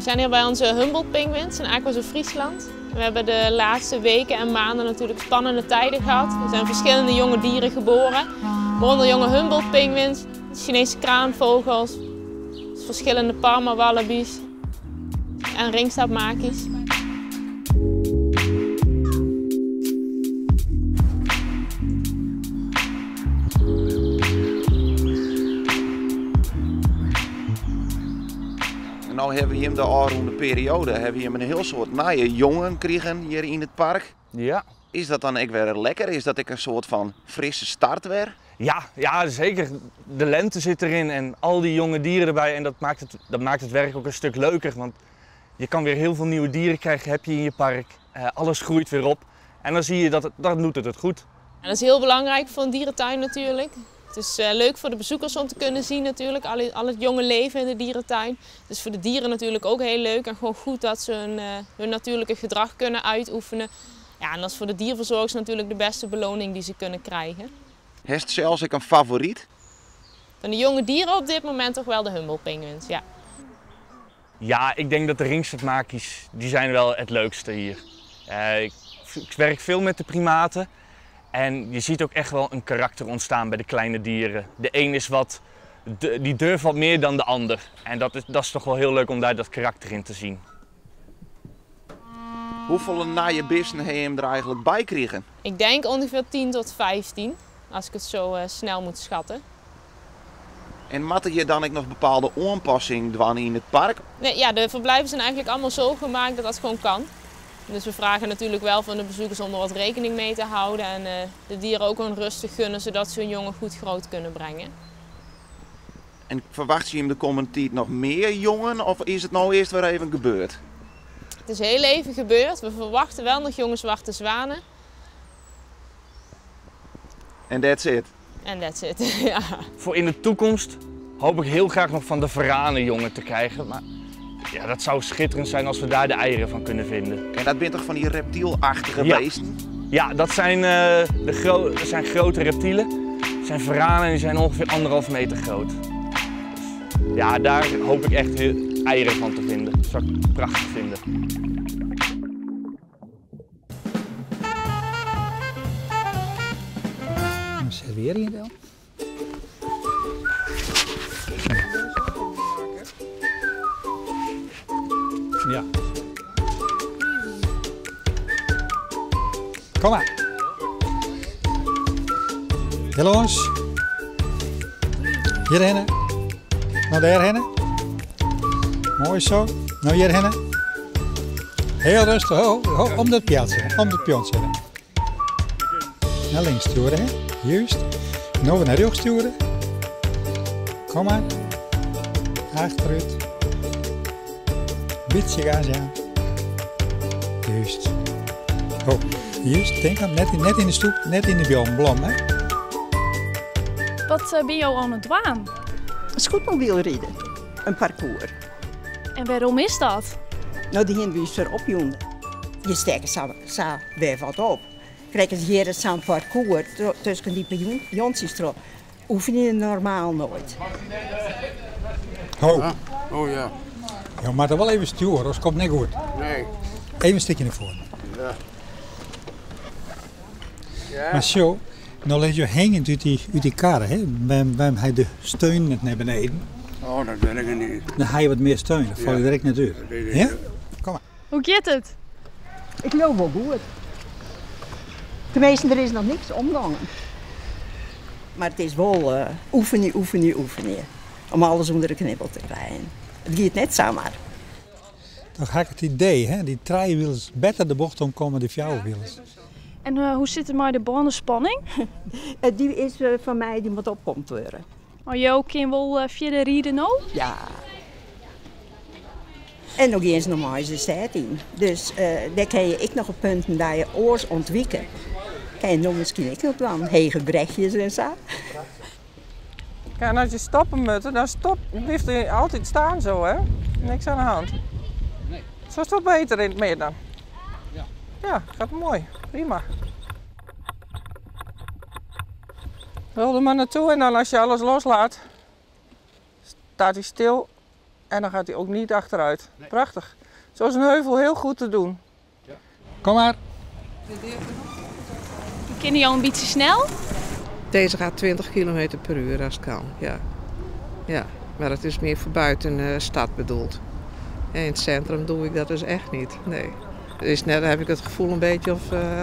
zijn hier bij onze Humboldt Penguins in Aqua Friesland. We hebben de laatste weken en maanden natuurlijk spannende tijden gehad. Er zijn verschillende jonge dieren geboren. Waaronder jonge Humboldt Penguins, Chinese kraanvogels, verschillende Parma wallabies en ringstaartmaki's. No hawwe we jim de ôfrûne perioade hawwe we jim in hiel soad nije jongen krigen hjir yn it park. Ja. Is dat dan ek wer lekker? Is dat ek in soart fan frisse start wer? Ja, ja, zeker. De lente zit erin en al die jonge dieren erbij. En dat maakt het werk ook een stuk leuker. Want je kan weer heel veel nieuwe dieren krijgen, heb je in je park. Alles groeit weer op. En dan zie je dat dan doet het het goed. En dat is heel belangrijk voor een dierentuin natuurlijk. Het is leuk voor de bezoekers om te kunnen zien natuurlijk, al het jonge leven in de dierentuin. Het is voor de dieren natuurlijk ook heel leuk en gewoon goed dat ze hun natuurlijke gedrag kunnen uitoefenen. Ja, en dat is voor de dierverzorgers natuurlijk de beste beloning die ze kunnen krijgen. Heeft zelfs ik een favoriet? Van de jonge dieren op dit moment toch wel de Humboldt Penguins, ja. Ja, ik denk dat de ringstaartmaki's, die zijn wel het leukste hier. Ik werk veel met de primaten. En je ziet ook echt wel een karakter ontstaan bij de kleine dieren. De een is wat, de, die durft wat meer dan de ander. En dat is toch wel heel leuk om daar dat karakter in te zien. Hoeveel nije bisten heb je hem er eigenlijk bij gekregen? Ik denk ongeveer 10 tot 15, als ik het zo snel moet schatten. En moet je dan ook nog bepaalde aanpassingen doen in het park? Nee, ja, de verblijven zijn eigenlijk allemaal zo gemaakt dat dat gewoon kan. Dus we vragen natuurlijk wel van de bezoekers om er wat rekening mee te houden en de dieren ook een rust te gunnen, zodat ze hun jongen goed groot kunnen brengen. En verwacht je hem de komende tijd nog meer jongen of is het nou eerst weer even gebeurd? Het is heel even gebeurd. We verwachten wel nog jonge zwarte zwanen. En that's it? En that's it, ja. Voor in de toekomst hoop ik heel graag nog van de varanenjongen te krijgen. Maar ja, dat zou schitterend zijn als we daar de eieren van kunnen vinden. En dat zijn toch van die reptielachtige beesten? Ja, dat zijn grote reptielen. Dat zijn varanen en die zijn ongeveer 1,5 meter groot. Dus, ja, daar hoop ik echt heel eieren van te vinden. Dat zou ik prachtig vinden. Dan serveer je dan. Ja. Kom maar. Helaas. Hierheen. Nou daarheen. Mooi zo. Nou hierheen. Heel rustig. Ho, ho, om dat piazzetje. Om dat piontje. Naar links sturen, hè? Juist. Nou naar rechts sturen. Kom maar. Achteruit. Beetje gas aan. Juist. Oh, juist. Denk aan, net in de stoep, net in de blom, hè? Wat ben je al aan het doen? Een scootmobiel rijden. Een parcours. En waarom is dat? Nou, die hebben we erop, jongen. Je steekt zo weer wat op. Kijk eens hier is zo'n parcours tussen die piontjes erop. Oefen je normaal nooit. Ho. Ah, oh ja. Ja, maar dat wel even sturen, anders komt het niet goed. Nee. Even een stukje naar voren. Ja. Ja. Maar zo, nou laat je hangen uit die kar, hè? Bij hij de steun net naar beneden. Oh, dat weet ik niet. Dan ga je wat meer steun, dan val je Ja. direct naar uit. Dat weet ik Ja? niet. Kom maar. Hoe gaat het? Ik loop wel goed. Tenminste, er is nog niks omgegaan. Maar het is wel oefenen, oefenen, oefenen. Om alles onder de knibbel te krijgen. Het gaat net zomaar. Dan ga ik het idee, hè? Die trijwielers beter de bocht omkomen dan die fjouwerwielers. En hoe zit het met de bandenspanning? Die is van mij, die moet opgepompt worden. Maar jou kan wel verder rijden nou? Ja. En nog eens normaal is de tijd in. Dus daar kan je ook nog op punten dat je oors ontwikkelen. Kan je nog misschien ook nog wel hege brechtjes en zo. Ja, en als je stoppen moet, dan blijft hij altijd staan zo, hè? Niks aan de hand. Nee. Zo is het wel beter in het midden. Ja. Ja, gaat mooi. Prima. Rol er maar naartoe en dan als je alles loslaat, staat hij stil. En dan gaat hij ook niet achteruit. Prachtig. Zo is een heuvel heel goed te doen. Kom maar. Kinne jo in bytsje snel? Deze gaat 20 km per uur als het kan, ja. Ja, maar het is meer voor buiten de stad bedoeld. En in het centrum doe ik dat dus echt niet, nee. Het is net, heb ik het gevoel een beetje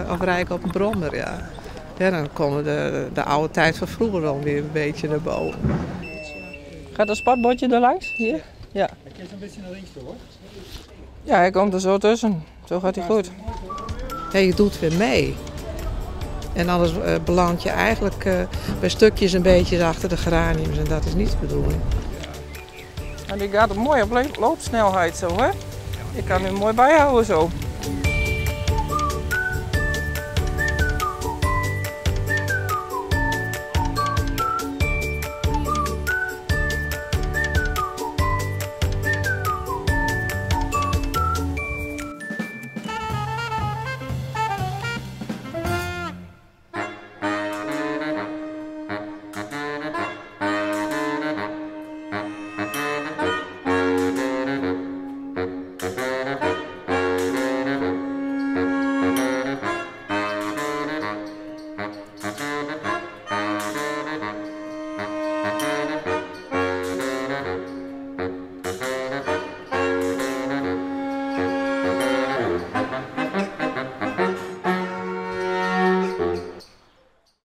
of rijd ik op een brommer, ja. Ja, dan komen de oude tijd van vroeger dan weer een beetje naar boven. Gaat dat spatbordje er langs? Hier? Ja. Ik is een beetje naar links toe, hoor. Ja, hij komt er zo tussen. Zo gaat hij goed. Ja, je doet weer mee. En anders beland je eigenlijk bij stukjes een beetje achter de geraniums en dat is niet de bedoeling. En die gaat mooi op loopsnelheid zo, hè? Je kan hem mooi bijhouden zo.